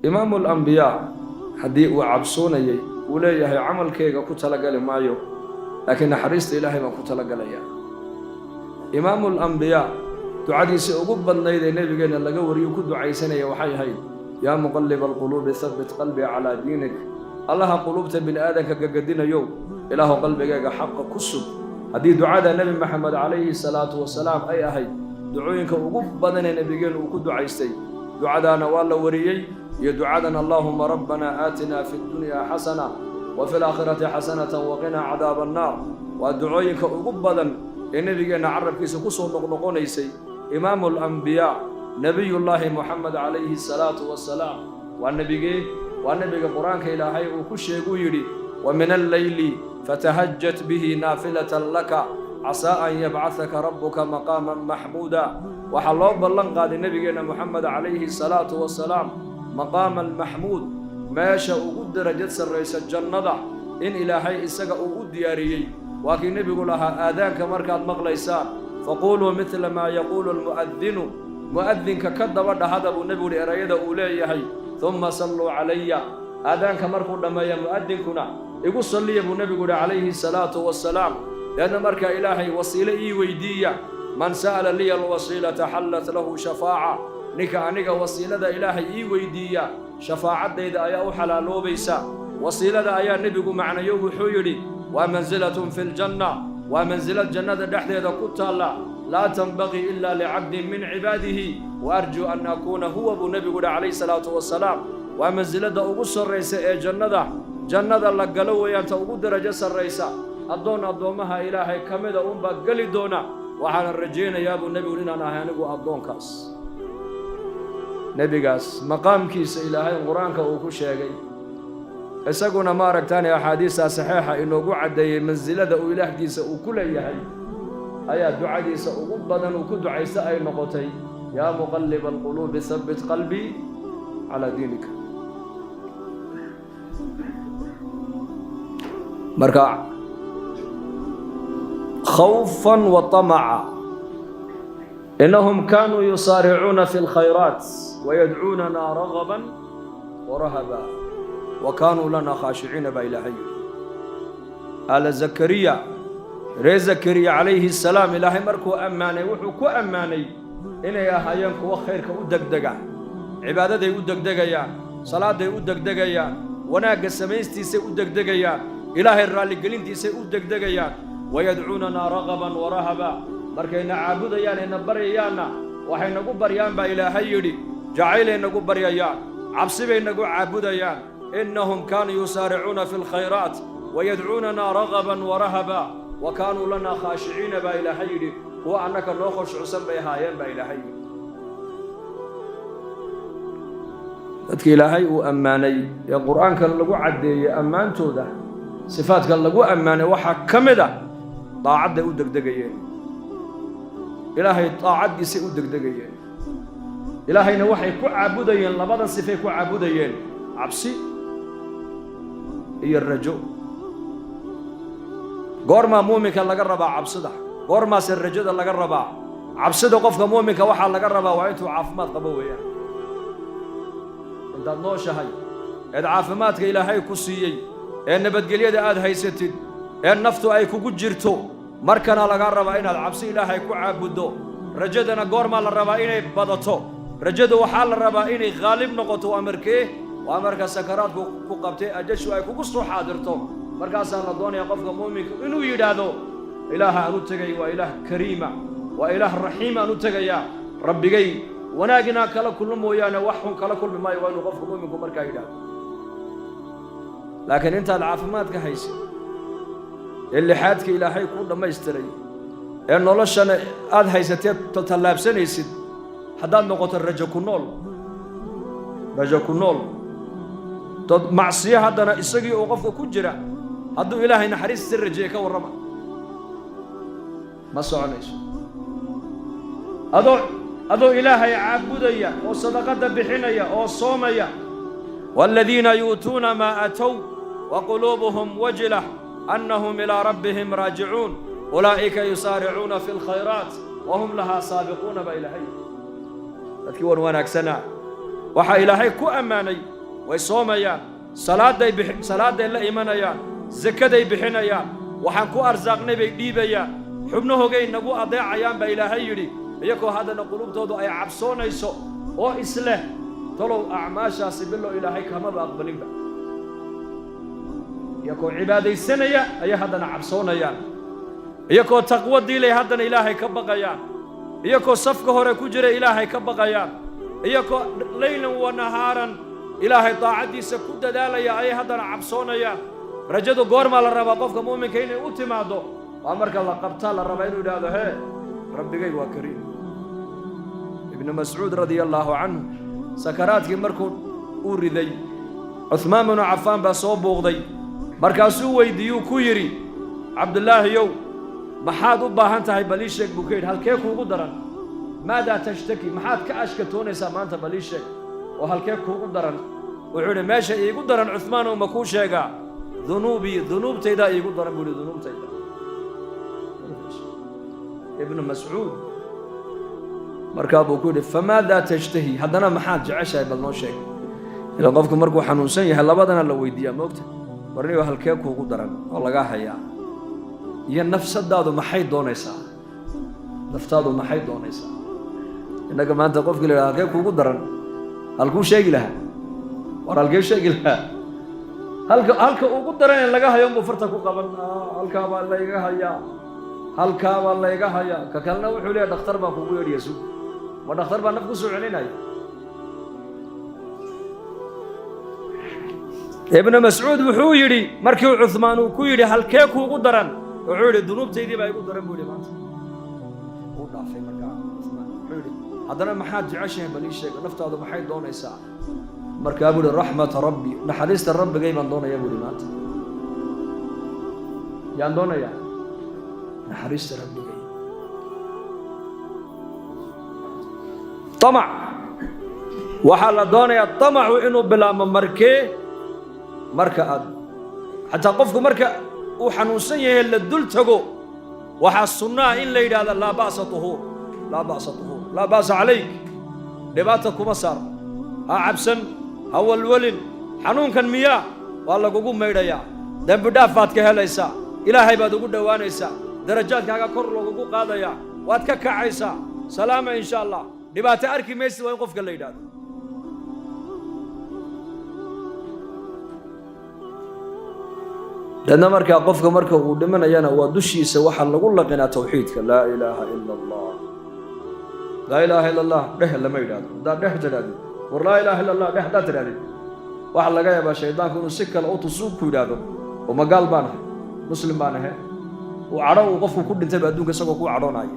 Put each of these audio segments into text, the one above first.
Imaamu alambiyaa haddii uu cabsoonayay, uu leeyahay camalkayga ku talagali maayo, laakiin naxariista Ilaahay baan ku talagalayaa. Imaamu alambiyaa ducadiisii ugu badnayd ee Nebigeenna laga wariyo ku ducaysanaya waxay ahayd: "Yaa muqalliba alquluubi, habbit qalbii calaa diinik." Allaha quluubta bini aadanka gagadinayow, Ilaahu qalbigayga xaqa ku sug. Haddii ducada Nebi Maxamed calayhi salaatu wasalaam ay ahayd ducooyinka ugu badan ee Nebigeennu uu ku ducaystay, ducadaana waa la wariyey, iyo ducadan "Allaahuma rabbanaa aatinaa fi ddunyaa xasana wa fi laakhirati xasanatan waqinaa cadaaba annaar", waa ducooyinka ugu badan ee Nebigeenna carabkiisa ku soo noqnoqonaysay. Imaamu alambiyaa, Nebiyullaahi Moxamed calayhi salaatu wasalaam, waa nebigee? Waa nebiga Qur-aanka Ilaahay uu ku sheeguu yidhi: "Wa min alleyli fatahajat bihi naafilatan laka casaa an yabcahaka rabbuka maqaaman maxmuuda." Waxaa loo ballan qaaday Nebigeenna Moxamed calayhi salaatu wasalaam maqaama almaxmuud, meesha ugu darajad sarraysa jannada, in Ilaahay isaga uu u diyaariyey. Waa kii nebigu lahaa: "Aadaanka markaad maqlaysaan, faquuluu midla maa yaquulu almu'adinu", mu'adinka ka daba dhahada buu nebigu yihi erayada uu leeyahay. "Humma salluu calaya", aadaanka markuu dhammeeya mu'adinkuna igu salliya buu nebigu yihi calayhi salaatu wasalaam. Leanna markaa Ilaahay wasiilo ii weydiiya. "Man sa'ala liya alwasiilata xallat lahu shafaaca", ninka aniga wasiilada Ilaahay ii weydiiya, shafaacaddayda ayaa u xalaaloobaysa. Wasiilada ayaa nebigu macnayo, wuxuu yidhi: waa mansilatun fi ljanna, waa mansilad jannada dhexdeeda ku taalla, "laa tanbaqii ilaa licabdin min cibaadihi, wa arjuu an akuuna huwa", buu nebigu yihi calayhi salaatu wasalaam. Waa mansiladda ugu sarraysa ee jannada la galo weeyaan, ta ugu darajo sarraysa. Addoon addoommaha Ilaahay ka mida unbaa geli doona. Waxaana rajaynayaa buu nebigu inaan ahay anigu addoonkaas. Nebigaas maqaamkiisa Ilaahay Qur-aanka uu ku sheegay, isaguna ma aragtaane axaadiistaa saxiixa inoogu caddeeyey mansilada uu Ilaahgiisa uu ku leeyahay, ayaa ducadiisa ugu badan uu ku ducaysta ay noqotay: "Yaa muqalliba alquluubi, habbit qalbii calaa diinika." Marka khawfan wa tamaca, innahum kaanuu yusaaricuuna fi lkhayraat wayadcuunana ragaban warahaba wa kaanuu lana khaashiciina, baa Ilaahay yidhi. Aala Zakariya, reer Zakariya calayhi salaam, Ilaahay markuu ammaanay, wuxuu ku ammaanay inay ahaayeen kuwo khayrka u degdega, cibaadaday u degdegayaan, salaaday u degdegayaan, wanaagga samaystiisay u degdegayaan, Ilaahay raalligelintiisay u degdegayaan. Wayadcuunanaa ragaban warahaba, markayna caabudayaan ayna baryayaanna, waxay nagu baryaan baa Ilaahay yidhi jacaylay nagu baryayaan, cabsi bay nagu caabudayaan. Innahum kaanuu yusaaricuuna fi lkhayraat wayadcuunanaa ragaban warahaba wa kaanuu lanaa khaashiciina, baa Ilaahay yidhi. Kuwa annaka noo khushucsan bay ahaayeen, baa Ilaahay yidhi. Dadka Ilaahay uu ammaanay ee Qur-aankan lagu caddeeyey ammaantooda, sifaadka lagu ammaanay waxaa ka mid a daacadday u degdegayeen, Ilaahay daacaddiisay u degdegayeen, Ilaahayna waxay ku caabudayeen labadan sifay ku caabudayeen: cabsi iyo rajo. Goormaa muuminka laga rabaa cabsida? Goormaase rajada laga rabaa? Cabsida qofka muuminka waxaa laga rabaa waa intuu caafimaad qabo weeyaan. Intaad nooshahay eed caafimaadka Ilaahay ku siiyey ee nabadgelyada aad haysatid ee naftu ay kugu jirto, markana lagaa rabaa inaad cabsi Ilaahay ku caabuddo. Rajadana goormaa la rabaa inay badato? Rajadu waxaa la rabaa inay khaalib noqoto. Waa markee? Waa marka sakaraadku ku qabtay, ajashu ay kugu soo xaadirto. Markaasaa la doonaya qofka muuminka inuu yidhaahdo: Ilaaha aan u tegay waa Ilaah kariima, waa Ilaah raxiim aan u tegayaa, Rabbigay wanaag inaan kala kulmo mooyaane wax xun kala kulmi maayo. Waa inuu qofka muuminku markaa yidhaahdo. Laakiin intaad caafimaadka haysid ee lixaadka Ilaahay kuu dhammaystiray ee noloshana aad haysateed tallaabsanaysid, haddaad noqoto rajo ku nool, rajo ku nool dad macsiyo, haddana isagii uu qofka ku jira hadduu Ilaahay naxariistiisa rajeeye, ka warrama? Ma soconayso. Adoo Ilaahay caabudaya oo sadaqadda bixinaya oo soomaya, waaladiina yu'tuuna maa aatow wa quluubuhum wajilah annahum ilaa rabbihim raajicuun ulaa'ika yusaaricuuna fi lkhayraat wa hum lahaa saabiquuna, baa Ilaahay. Dadkii wan wanaagsanaa Waxaa Ilaahay ku ammaanay way soomayaan, salaaday bixi, salaaday la imanayaan, sakaday bixinayaan, waxaan ku arsaaqnay bay dhiibayaan, xubnahogay nagu adeecayaan baa Ilaahay yidhi, iyagoo haddana qulubtoodu ay cabsoonayso oo isleh talow acmaashaasi bilow Ilaahay kamaba aqbalinba. Iyagoo cibaadaysanaya ayay haddana cabsoonayaan, iyagoo taqwo diilay haddana Ilaahay ka baqayaan, iyagoo safka hore ku jira Ilaahay ka baqayaan, iyagoo leylan wa nahaaran Ilaahay daacaddiisa ku dadaalaya ayay haddana cabsoonayaan. Rajadu goormaa la rabaa qofka muuminka inay u timaaddo? Waa marka la qabtaa la rabaa inuu yidhaahdo, hee, Rabbigay waa kariim. Ibnu Mascuud radia allaahu canhu sakaraadkii markuu uu riday, Cuhmaan binu Cafaan baa soo buuqday. Markaasuu weydiiyuu ku yidhi, Cabdulaahiyow, maxaad u baahan tahay? Bal ii sheeg, buu ka yidhi. Halkee kuugu daran? Maadaa tashtaki? Maxaad ka ashkatoonaysaa maanta? Bal ii sheeg oo halkee kuugu daran? Wuxuu yidhi, meesha iigu daran, Cuhmaanow, ma kuu sheegaa? Dunuubii, dunuubtaydaa iigu daran, buu yidhi, dunuubtayda. Ibnu Mascuud markaa buu ku yidhi, famaadaa tashtahi? Haddana maxaad jeceshahay? Bal noo sheeg. Ila qofku markuu xanuunsan yahay labadana la weydiiyaa, moogta? Warniyo, halkee kuugu daran oo lagaa hayaa, iyo nafsadaadu maxay doonaysaa? Naftaadu maxay doonaysaa? Innaga maanta qofkii la yidhaha halkee kuugu daran, halkuu sheegi lahaa? War, halkee sheegi lahaa? Halka ugu daran ee laga hayo unbuu farta ku qaban. Halkaa baa layga hayaa, halkaa baa layga hayaa. Ka kalena wuxuu leeyahay, dhakhtar baan kugu yeedhaya, sug. Ma dhakhtar baa naf ku soo celinaya? Ibnu Mascuud wuxuu yidhi, markii Cuhmaan uu ku yidhi halkee kuugu daran, wuxuu yidhi, dunuubtaydii baa igu daran, buu yidhi maanta. Uu dhaafay markaa Cuhmaan, wuxuu yidhi, haddana maxaad jeceshahay? Bal ii sheego, naftaadu maxay doonaysaa? Markaa buu yidhi, raxmata rabbi, naxariista Rabbigay baan doonayaa, buu yidhi. Maanta yaan doonayaa naxariista Rabbigay. Tamac waxaa la doonayaa, tamacu inuu bilaabmo markee? Marka aad xataa qofku marka uu xanuunsan yahay la dul tago, waxaa sunnaa in la yidhahda, laa ba'sa tuhuur, laa ba'sa tuhuur, laa ba'sa calayk, dhibaata kuma saarno, ha cabsan, ha walwalin. Xanuunkan miyaa waa lagugu maydhayaa, dembi dhaaf baad ka helaysaa, Ilaahay baad ugu dhowaanaysaa, darajaadkaaga kor lagugu qaadayaa, waad ka kacaysaa, salaama insha Allah, dhibaato arki maysid, waa in qofka la yidhahdo. Deedna markaa qofka marka uu dhimanayana waa dushiisa waxaa lagu laqinaa tawxiidka, laa ilaaha ila Allah, laa ilaaha ila Allah dheh lama yidhahdo. Haddaad dheh tidhahdid, war laa ilaaha illa Allah dheh haddaad tidhahdid, waxaa laga yaabaa shaydaanku inuu si kale u tusuu ku yidhaahdo, oo magaal baan ahay, muslim baan ahe, uu cadho uu qofku ku dhintayba adduunka isagoo ku cadhoonaya.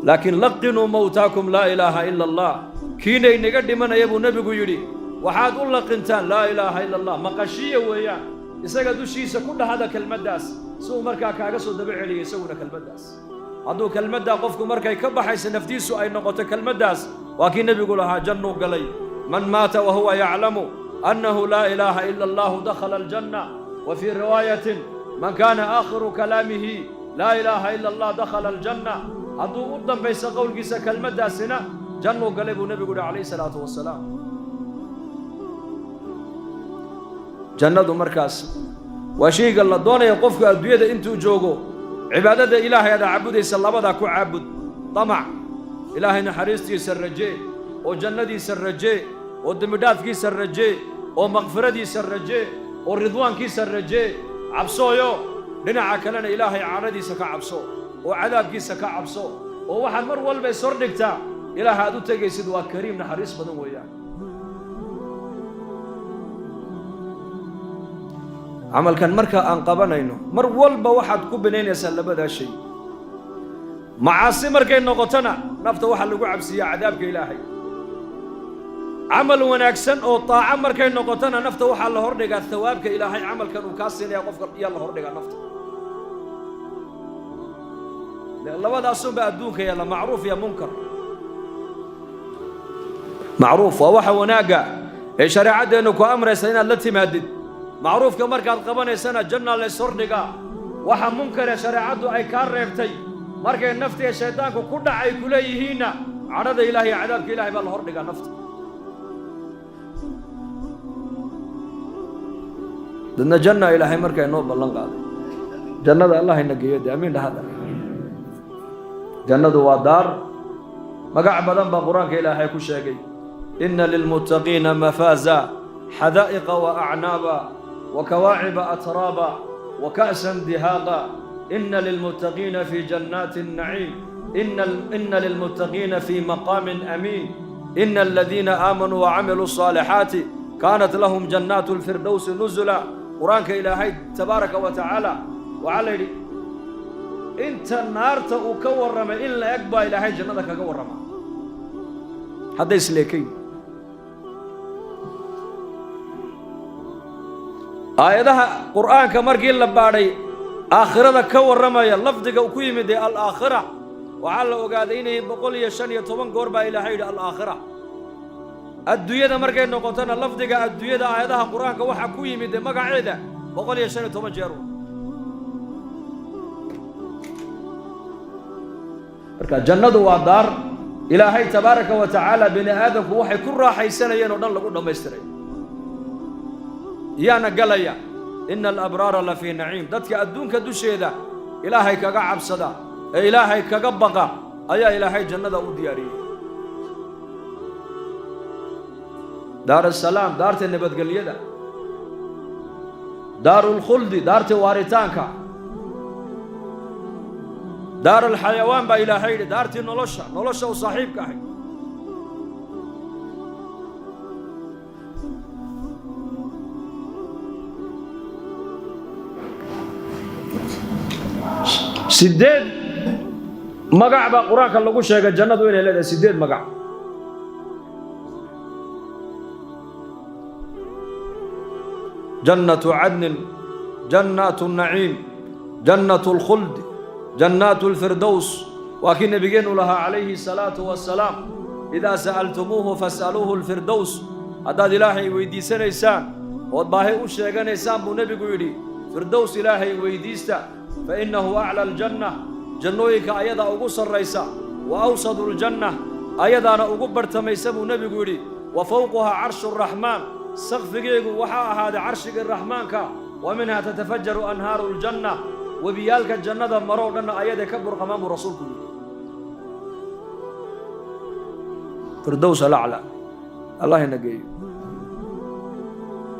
Laakiin laqinuu mawtaakum laa ilaaha ila Allah, kiinay naga dhimanaya buu nebigu yidhi, waxaad u laqintaan laa ilaaha ila Allah, maqashiya weeyaan, isaga dushiisa ku dhahada kelmaddaas, si uu markaa kaaga soo daba celiyo isaguna kelmaddaas. Hadduu kelmaddaa qofku markay ka baxaysa naftiisu ay noqoto kelmaddaas, waa kii nebigu lahaa jannuu galay. Man maata wa huwa yaclamu annahu laa ilaaha ila allahu dakhala aljanna. Wa fii riwaayatin, man kaana aakhiru kalaamihi laa ilaaha ila allah dakhala aljanna. Hadduu u dambayso qowlkiisa kelmaddaasina, jannuu galay, buu nebigu yihi calayhi salaatu wasalaam. Jannadu markaas waa shayga la doonaya qofku adduunyada intuu joogo. Cibaadada Ilaahay aad caabudaysa labadaa ku caabud: damac Ilaahay naxariistiisa rajee, oo jannadiisa rajee, oo dembidhaafkiisa rajee, oo makfiradiisa rajee, oo ridwaankiisa rajee. Cabsooyo dhinaca kalena Ilaahay cadhadiisa ka cabso oo cadaabkiisa ka cabso, oo waxaad mar walba is hordhigtaa Ilaah aad u tegaysid waa kariim, naxariis badan weeyaan. Camalkan marka aan qabanayno, mar walba waxaad ku binaynaysaa labadaa shay. Macaasi markay noqotona, nafta waxaa lagu cabsiiyaa cadaabka Ilaahay. Camal wanaagsan oo taaco markay noqotona, nafta waxaa la hordhigaa thawaabka Ilaahay camalkan uu kaa siinaya qofka iyaa la hordhigaa nafta. Labadaasunbaa adduunka yaalla, macruuf iyo munkar. Macruuf waa waxa wanaagga ee shareecaddeennu ku amraysa inaad la timaadid. Macruufka markaad qabanaysana janna lays hordhigaa. Waxa munkare shareecaddu ay kaa reebtay markay naftiga shaydaanku ku dhacay ku leeyihiinna, cadhada Ilahay iyo cadaabka Ilahay baa la hordhigaa nafta. Dadna janna Ilaahay markaa inoo ballan qaaday. Jannada Allah ina geeyo dee, amiin dhahada. Jannadu waa daar magac badan baa Qur-aanka Ilaahay ku sheegay. Ina lilmuttaqiina mafaaza, xadaa'iqa wa acnaaba wa kawaaciba atraaba wa ka'san dihaaqa. Ina lilmuttaqiina fi jannaati الnaciim. Ina lilmuttaqiina fi maqaamin amiin. Ina aladiina aamanuu wacamiluu الصaalixaati kaanat lahum jannaatu اlfirdowsi nuzula. Qur-aanka Ilaahay tabaaraka wa tacaala waxaa la yidhi, inta naarta uu ka warramay in la eg baa Ilaahay jannada kaga warramaa, hadday isleekayn. Aayadaha Qur'aanka markii la baadhay aakhirada ka warramaya, lafdiga ku yimid ee alaakhira, waxaa la ogaaday inay 115 goor baa Ilaahay yidhi alaakhira. Adduunyada markay noqotona, lafdiga adduunyada aayadaha Qur-aanka waxaa ku yimid ee magaceeda 115 jeer. Marka jannadu waa daar Ilaahay tabaaraka wa tacaala bini aadamku waxay ku raaxaysanayeen oo dhan lagu dhammaystiray. Yaana galaya? Ina alabraara la fii naciim. Dadka adduunka dusheeda Ilaahay kaga cabsada ee Ilaahay kaga baqa ayaa Ilaahay jannada u diyaariyey. Daar asalaam, daarta nabadgelyada, daarulkhuldi, daarta waaritaanka, daar alxayawaan baa Ilaahay yidhi, daartii nolosha, nolosha u saaxiibka ahay. Sideed magac baa Qur-aanka lagu sheegay jannadu inay leedahay, 8 magac. Jannatu cadnin, jannaatu naciim, jannatu alkhuld, jannaatu alfirdows. Waa kii nabigeennu lahaa calayhi salaatu wassalaam: idaa sa'altumuuhu fas'aluuhu alfirdows. Haddaad Ilaahay weydiisanaysaan ood baahi u sheeganaysaan, buu nebigu yidhi, firdows Ilaahay weydiista. Fa innahu acla aljanna, jannooyinka ayadaa ugu sarraysa, wa awsadu aljanna, ayadaana ugu barhtamaysa, buu nebigu yidhi. Wa fawquhaa carshu araxmaan, sakfigeegu waxaa ahaaday carshigii Raxmaanka. Wa minhaa tatafajaru anhaaru aljanna, webiyaalka jannada maroo dhanna ayaday ka burqamaan, buu rasuulku yidhi. Firdows alaclaa Allah ina geeyo.